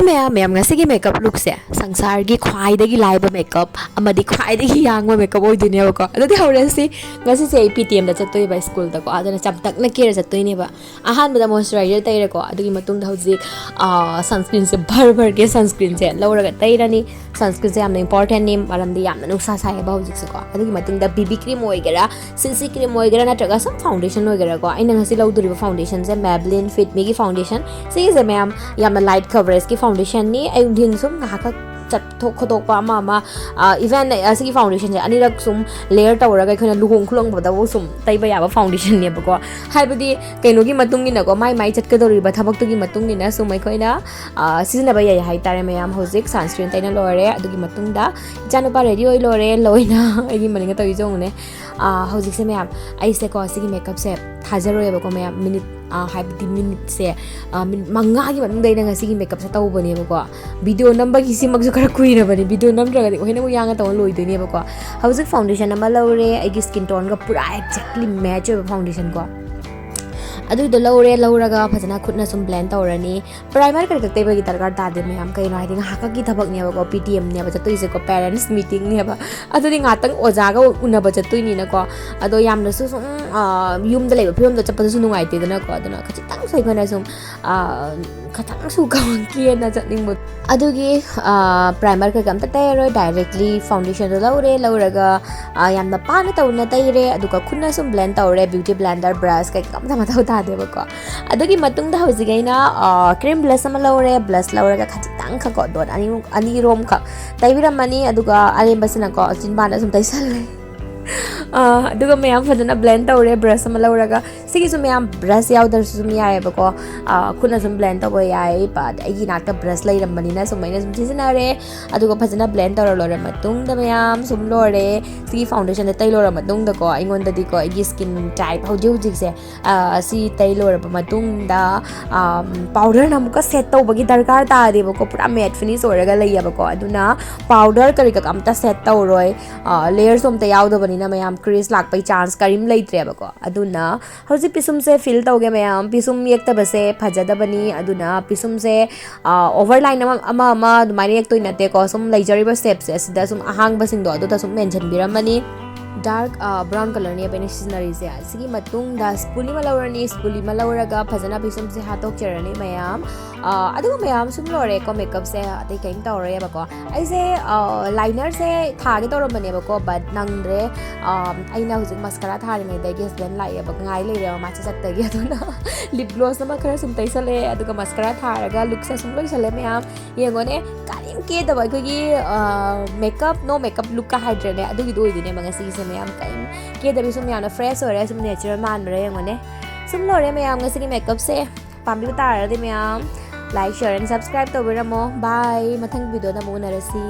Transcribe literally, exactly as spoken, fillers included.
ꯃꯌꯥꯝ ꯃꯌꯥꯝ, ꯉꯁꯤꯒꯤ ꯃꯦꯀꯞ ꯂꯨꯛꯁꯦ ꯁꯪꯁꯥꯔꯒꯤ ꯈ꯭ꯋꯥꯏꯗꯒꯤ ꯂꯥꯏꯕ ꯃꯦꯀꯞ ꯑꯃꯗꯤ ꯈ꯭ꯋꯥꯏꯗꯒꯤ ꯌꯥꯡꯕ ꯃꯦꯀꯞ ꯑꯣꯏꯗꯣꯏꯅꯦꯕꯀꯣ꯫ ꯑꯗꯨꯗꯤ ꯍꯧꯔꯁꯤ꯫ ꯉꯁꯤꯁꯦ ꯑꯩ ꯄꯤ ꯇꯤ ꯑꯦꯝꯗ ꯆꯠꯇꯣꯏꯕ, ꯁ꯭ꯀꯨꯜꯗꯀꯣ꯫ ꯑꯗꯨꯅ ꯆꯝꯇꯛꯅ ꯀꯦꯔ ꯆꯠꯇꯣꯏꯅꯦꯕ꯫ ꯑꯍꯥꯟꯕꯗ ꯃꯣꯏꯆꯔꯥꯏꯖꯔ ꯇꯩꯔꯦꯀꯣ꯫ ꯑꯗꯨꯒꯤ ꯃꯇꯨꯡꯗ ꯍꯧꯖꯤꯛ ꯁꯟꯁꯀ꯭ꯔꯤꯟꯁꯦ, ꯚꯔ ꯚꯔꯒꯦ ꯁꯟꯁꯀ꯭ꯔꯤꯟꯁꯦ ꯂꯧꯔꯒ ꯇꯩꯔꯅꯤ꯫ ꯁꯟꯁꯀ꯭ꯔꯤꯟꯁꯦ ꯌꯥꯝꯅ ꯏꯝꯄꯣꯔꯇꯦꯟꯅꯤ, ꯃꯔꯝꯗꯤ ꯌꯥꯝꯅ ꯅꯨꯡꯁꯥ ꯁꯥꯏꯌꯦꯕ ꯍꯧꯖꯤꯛꯁꯦꯀꯣ꯫ ꯑꯗꯨꯒꯤ ꯃꯇꯨꯡꯗ ꯕꯤ ꯕꯤ ꯀ꯭ꯔꯤꯝ ꯑꯣꯏꯒꯦꯔꯥ, ꯁꯤ ꯁꯤ ꯀ꯭ꯔꯤꯝ ꯑꯣꯏꯒꯦꯔꯥ, ꯅꯠꯇ꯭ꯔꯒ ꯁꯝ ꯐꯥꯎꯟꯗꯦꯁꯟ ꯑꯣꯏꯒꯦꯔꯥꯀꯣ꯫ ꯑꯩꯅ ꯉꯁꯤ ꯂꯧꯗꯣꯔꯤꯕ ꯐꯥꯎꯟꯗꯦꯁꯟꯁꯦ Maybelline Fit Meꯒꯤ ꯐꯥꯎꯟꯗꯦꯁꯟ꯫ ꯁꯤꯒꯤꯁꯦ ꯃꯌꯥꯝ ꯌꯥꯝꯅ ꯂꯥꯏꯠ ꯀꯚꯔꯦꯖꯀꯤ ꯐꯥꯎꯟꯗꯦꯁꯟꯅꯤ꯫ ꯑꯌꯨꯛ ꯅꯨꯡꯊꯤꯟ ꯁꯨꯝ ꯉꯥꯏꯍꯥꯛꯈꯛ ꯆꯠꯊꯣꯛ ꯈꯣꯠꯇꯣꯛꯄ ꯑꯃ ꯑꯃ, ꯏꯚꯟ ꯑꯁꯤꯒꯤ ꯐꯥꯎꯟꯗꯦꯁꯟꯁꯦ ꯑꯅꯤꯔꯛ ꯁꯨꯝ ꯂꯦꯌꯔ ꯇꯧꯔꯒ ꯑꯩꯈꯣꯏꯅ ꯂꯨꯍꯣꯡ ꯈꯨꯂꯣꯡꯕꯗꯕꯨ ꯁꯨꯝ ꯇꯩꯕ ꯌꯥꯕ ꯐꯥꯎꯟꯗꯦꯁꯟꯅꯦꯕꯀꯣ꯫ ꯍꯥꯏꯕꯗꯤ ꯀꯩꯅꯣꯒꯤ ꯃꯇꯨꯡ ꯏꯟꯅꯀꯣ, ꯃꯥꯏ ꯃꯥꯏ ꯆꯠꯀꯗꯧꯔꯤꯕ ꯊꯕꯛꯇꯨꯒꯤ ꯃꯇꯨꯡ ꯏꯟꯅ ꯁꯨꯝ ꯑꯩꯈꯣꯏꯅ, ꯑ, ꯁꯤꯖꯤꯟꯅꯕ ꯌꯥꯏ ꯍꯥꯏꯇꯥꯔꯦ ꯃꯌꯥꯝ꯫ ꯍꯧꯖꯤꯛ ꯁꯟꯁꯀ꯭ꯔꯤꯟ ꯇꯩꯅ ꯂꯣꯏꯔꯦ꯫ ꯑꯗꯨꯒꯤ ꯃꯇꯨꯡꯗ ꯏꯆꯥꯅꯨꯄꯥ ꯔꯦꯗꯤ ꯑꯣꯏ ꯂꯣꯏꯔꯦ, ꯂꯣꯏꯅ ꯑꯩꯒꯤ ꯃꯅꯤꯡꯗ ꯇꯧꯔꯤꯁꯦ ꯌꯦꯡꯉꯨꯅꯦ꯫ ꯑ, ꯍꯧꯖꯤꯛꯁꯦ ꯃꯌꯥꯝ, ꯑꯩꯁꯦꯀꯣ ꯁꯤꯒꯤ ꯃꯦꯀꯞꯁꯦ ꯊꯥꯖꯔꯣꯏꯕꯀꯣ ꯃꯌꯥꯝ, ꯃꯤꯅꯤꯠ, ꯑ, ꯍꯥꯏꯕꯗꯤ ꯃꯤꯅꯤꯠꯁꯦ, ꯑ, ꯃꯤꯅꯤꯠ ꯃꯉꯥꯒꯤ ꯃꯅꯨꯡꯗ ꯑꯩꯅ ꯉꯁꯤꯒꯤ ꯃꯦꯀꯞꯁꯦ ꯇꯧꯕꯅꯦꯕꯀꯣ꯫ ꯚꯤꯗꯤꯑꯣ ꯅꯝꯕꯒꯤ ꯁꯤꯃꯛꯁꯨ ꯈꯔ ꯀꯨꯏꯔꯕꯅꯦ, ꯚꯤꯗꯤꯑꯣ ꯅꯝꯗ꯭ꯔꯒꯗꯤ ꯍꯦꯟꯅ ꯑꯃꯨꯛ ꯌꯥꯡꯅ ꯇꯧꯔ ꯂꯣꯏꯗꯣꯏꯅꯦꯕꯀꯣ꯫ ꯍꯧꯖꯤꯛ ꯐꯥꯎꯟꯗꯦꯁꯟ ꯑꯃ ꯂꯧꯔꯦ, ꯑꯩꯒꯤ ꯁ꯭ꯀꯤꯟ ꯇꯣꯟꯒ ꯄꯨꯔꯥ ꯑꯦꯛꯖꯦꯛꯂꯤ ꯃꯦꯠꯆ ꯑꯣꯏꯕ ꯐꯥꯎꯟꯗꯦꯁꯟꯀꯣ꯫ ꯑꯗꯨꯏꯗꯣ ꯂꯧꯔꯦ, ꯂꯧꯔꯒ ꯐꯖꯅ ꯈꯨꯠꯅ ꯁꯨꯝ ꯕ꯭ꯂꯦꯟ ꯇꯧꯔꯅꯤ꯫ ꯄ꯭ꯔꯥꯏꯃꯔ ꯀꯔꯤ ꯀꯔꯤ ꯇꯩꯕꯒꯤ ꯗꯔꯀꯥꯔ ꯇꯥꯗꯦ ꯃꯌꯥꯝ, ꯀꯩꯅꯣ ꯍꯥꯏꯗꯤ ꯉꯥꯏꯍꯥꯛꯀꯤ ꯊꯕꯛꯅꯦꯕꯀꯣ, ꯄꯤ ꯇꯤ ꯑꯦꯝꯅꯦꯕ ꯆꯠꯇꯣꯏꯁꯦꯀꯣ, ꯄꯦꯔꯦꯟꯁ ꯃꯤꯇꯤꯡꯅꯦꯕ꯫ ꯑꯗꯨꯗꯤ ꯉꯥꯛꯇꯪ ꯑꯣꯖꯥꯒ ꯎꯅꯕ ꯆꯠꯇꯣꯏꯅꯤꯅꯀꯣ꯫ ꯑꯗꯣ ꯌꯥꯝꯅꯁꯨ ꯁꯨꯝ, ꯑ, ꯌꯨꯝꯗ ꯂꯩꯕ ꯐꯤꯕꯝꯗꯣ ꯆꯠꯄꯗꯨꯁꯨ ꯅꯨꯡꯉꯥꯏꯇꯦꯗꯅꯀꯣ꯫ ꯑꯗꯨꯅ ꯈꯖꯤꯛꯇꯪꯁꯨ ꯑꯩꯈꯣꯏꯅ ꯁꯨꯝ, ꯑ, ꯈꯤꯇꯪꯁꯨ ꯀꯦꯅ ꯆꯠꯅꯤꯡꯕ꯫ ꯑꯗꯨꯒꯤ, ꯑ, ꯄ꯭ꯔꯥꯏꯃꯔ ꯀꯩꯀꯥ ꯑꯝꯇ ꯇꯩꯔꯔꯣꯏ, ꯗꯥꯏꯔꯦꯛꯂꯤ ꯐꯥꯎꯟꯗꯦꯁꯟꯗꯣ ꯂꯧꯔꯦ, ꯂꯧꯔꯒ, ꯑ, ꯌꯥꯝꯅ ꯄꯥꯅ ꯇꯧꯅ ꯇꯩꯔꯦ꯫ ꯑꯗꯨꯒ ꯈꯨꯠꯅ ꯁꯨꯝ ꯕ꯭ꯂꯦꯟ ꯇꯧꯔꯦ, ꯕ꯭ꯌꯨꯇꯤ ꯕ꯭ꯂꯦꯟꯗꯔ, ꯕ꯭ꯔꯁ ꯀꯩꯀꯥ ꯑꯝꯇ ꯃꯊꯧ ꯇꯥꯗꯦꯕꯀꯣ꯫ ꯑꯗꯨꯒꯤ ꯃꯇꯨꯡꯗ ꯍꯧꯖꯤꯛ ꯑꯩꯅ, ꯑ, ꯀ꯭ꯔꯤꯝ ꯕ꯭ꯂꯁ ꯑꯃ ꯂꯧꯔꯦ, ꯕ꯭ꯂꯁ ꯂꯧꯔꯒ ꯈꯖꯤꯛꯇꯪ ꯈꯛꯀꯣ, ꯗꯣꯠ ꯑꯅꯤ, ꯑꯅꯤꯔꯣꯝꯈꯛ ꯇꯩꯕꯤꯔꯝꯃꯅꯤ꯫ ꯑꯗꯨꯒ ꯑꯔꯦꯝꯕꯁꯤꯅꯀꯣ ꯆꯤꯟꯕꯥꯟꯗ ꯁꯨꯝ ꯇꯩꯁꯜꯂꯦ꯫ ꯑ, ꯑꯗꯨꯒ ꯃꯌꯥꯝ ꯐꯖꯅ ꯕ꯭ꯂꯦꯟ ꯇꯧꯔꯦ, ꯕ꯭ꯔꯁ ꯑꯃ ꯂꯧꯔꯒ꯫ ꯁꯤꯒꯤꯁꯨ ꯃꯌꯥꯝ ꯕ꯭ꯔꯁ ꯌꯥꯎꯗ꯭ꯔꯁꯨ ꯑꯗꯨꯝ ꯌꯥꯏꯑꯕꯀꯣ꯫ ꯑ, ꯈꯨꯠꯅ ꯁꯨꯝ ꯕ꯭ꯂꯦꯟ ꯇꯧꯕ ꯌꯥꯏ꯫ But ꯑꯩꯒꯤ ꯏꯅꯥꯛꯇ ꯕ꯭ꯔꯁ ꯂꯩꯔꯝꯕꯅꯤꯅ ꯁꯨꯝ ꯑꯩꯅ ꯁꯨꯝ ꯁꯤꯖꯤꯟꯅꯔꯦ꯫ ꯑꯗꯨꯒ ꯐꯖꯅ ꯕ꯭ꯂꯦꯟ ꯇꯧꯔ ꯂꯣꯏꯔ ꯃꯇꯨꯡꯗ ꯃꯌꯥꯝ ꯁꯨꯝ ꯂꯣꯏꯔꯦ꯫ ꯁꯤꯒꯤ ꯐꯥꯎꯟꯗꯦꯁꯟꯁꯦ ꯇꯩ ꯂꯣꯏꯔ ꯃꯇꯨꯡꯗꯀꯣ, ꯑꯩꯉꯣꯟꯗꯗꯤꯀꯣ ꯑꯩꯒꯤ ꯁ꯭ꯀꯤꯟ ꯇꯥꯏꯞ ꯍꯧꯖꯤꯛ ꯍꯧꯖꯤꯛꯁꯦ, ꯑ, ꯑꯁꯤ ꯇꯩ ꯂꯣꯏꯔꯕ ꯃꯇꯨꯡꯗ, ꯑꯝ, ꯄꯥꯎꯗꯔꯅ ꯑꯃꯨꯛꯀ ꯁꯦꯠ ꯇꯧꯕꯒꯤ ꯗꯔꯀꯥꯔ ꯇꯥꯗꯦꯕꯀꯣ, ꯄꯨꯔꯥ ꯃꯦꯠ ꯐꯤꯅꯤꯁ ꯑꯣꯏꯔꯒ ꯂꯩꯌꯦꯕꯀꯣ꯫ ꯑꯗꯨꯅ ꯄꯥꯎꯗꯔ ꯀꯔꯤ ꯀꯔꯥ ꯑꯝꯇ ꯁꯦꯠ ꯇꯧꯔꯣꯏ꯫ ꯑ, ꯂꯦꯌꯔꯁꯨ ꯑꯝꯇ ꯌꯥꯎꯗꯕꯅꯤꯅ ꯃꯌꯥꯝ crease ꯂꯥꯛꯄꯩ chance ꯀꯔꯤꯝ ꯂꯩꯇ꯭ꯔꯦꯕꯀꯣ꯫ ꯑꯗꯨꯅ ꯍꯧꯖꯤꯛ ꯄꯤꯁꯨꯝꯁꯦ fill ꯇꯧꯒꯦ ꯃꯌꯥꯝ꯫ ꯄꯤꯁꯨꯝ ꯌꯦꯛꯇꯕꯁꯦ ꯐꯖꯗꯕꯅꯤ꯫ ꯑꯗꯨꯅ ꯄꯤꯁꯨꯝꯁꯦ, ꯑ, over line ꯑꯃ, ꯑꯃ, ꯑꯃ ꯑꯗꯨꯃꯥꯏꯅ ꯌꯦꯛꯇꯣꯏ ꯅꯠꯇꯦꯀꯣ꯫ ꯁꯨꯝ ꯂꯩꯖꯔꯤꯕ shapeꯁꯦ, ꯑꯁꯤꯗ ꯁꯨꯝ ꯑꯍꯥꯡꯕꯁꯤꯡꯗꯣ ꯑꯗꯨꯗ ꯁꯨꯝ mention ꯄꯤꯔꯝꯃꯅꯤ꯫ Dark, ꯑ, brown colourꯅꯦꯕ ꯑꯩꯅ ꯁꯤꯖꯤꯟꯅꯔꯤꯁꯦ꯫ ꯁꯤꯒꯤ ꯃꯇꯨꯡꯗ spoolie ꯑꯃ ꯂꯧꯔꯅꯤ꯫ Spoolie ꯑꯃ ꯂꯧꯔꯒ ꯐꯖꯅ ꯄꯤꯁꯨꯝꯁꯦ ꯍꯥꯠꯇꯣꯛꯆꯔꯅꯤ ꯃꯌꯥꯝ꯫ ꯑ, ꯑꯗꯨꯒ ꯃꯌꯥꯝ ꯁꯨꯝ ꯂꯣꯏꯔꯦꯀꯣ, makeupꯁꯦ ꯑꯇꯩ ꯀꯩꯝ ꯇꯧꯔꯔꯣꯏꯕꯀꯣ꯫ ꯑꯩꯁꯦ, ꯑ, linerꯁꯦ ꯊꯥꯒꯦ ꯇꯧꯔꯝꯕꯅꯦꯕꯀꯣ, but ꯅꯪꯗ꯭ꯔꯦ꯫ ꯑ, ꯑꯩꯅ ꯍꯧꯖꯤꯛ mascara ꯊꯥꯔꯤꯉꯩꯗ ꯑꯩꯒꯤ husband ꯂꯥꯛꯑꯦꯕ, ꯉꯥꯏ ꯂꯩꯔꯦꯕ ꯃꯥ ꯆꯠꯆꯠꯇꯒꯤ꯫ ꯑꯗꯨꯅ lip gloss ꯑꯃ ꯈꯔ ꯁꯨꯝ ꯇꯩꯁꯜꯂꯛꯑꯦ, ꯑꯗꯨꯒ mascara ꯊꯥꯔꯒ lookꯁꯦ ꯁꯨꯝ ꯂꯣꯏꯁꯜꯂꯦ ꯃꯌꯥꯝ꯫ ꯌꯦꯡꯉꯣꯅꯦ, ꯀꯔꯤꯝ ꯀꯦꯗꯕ ꯑꯩꯈꯣꯏꯒꯤ, ꯑ, makeup, no makeup lookꯀ ꯍꯥꯏꯗ꯭ꯔꯅꯦ, ꯑꯗꯨꯒꯤꯗꯣ ꯑꯣꯏꯗꯣꯏꯅꯦꯕ ꯉꯁꯤꯒꯤꯁꯦ ꯃꯌꯥꯝ꯫ ꯀꯔꯤꯝ ꯀꯦꯗꯕꯤ ꯁꯨꯝ ꯌꯥꯝꯅ fresh ꯑꯣꯏꯔꯦ, ꯁꯨꯝ natural ꯃꯥꯟꯕ꯭ꯔꯥ ꯌꯦꯡꯉꯣꯅꯦ꯫ ꯁꯨꯝ ꯂꯣꯏꯔꯦ ꯃꯌꯥꯝ ꯉꯁꯤꯒꯤ makeupꯁꯦ꯫ ꯄꯥꯝꯕꯤꯕ ꯇꯥꯔꯒꯗꯤ ꯃꯌꯥꯝ like, share and subscribe ꯇꯧꯕꯤꯔꯝꯃꯣ꯫ Bye, ꯃꯊꯪ videoꯗ ꯑꯃꯨꯛ ꯎꯅꯔꯁꯤ꯫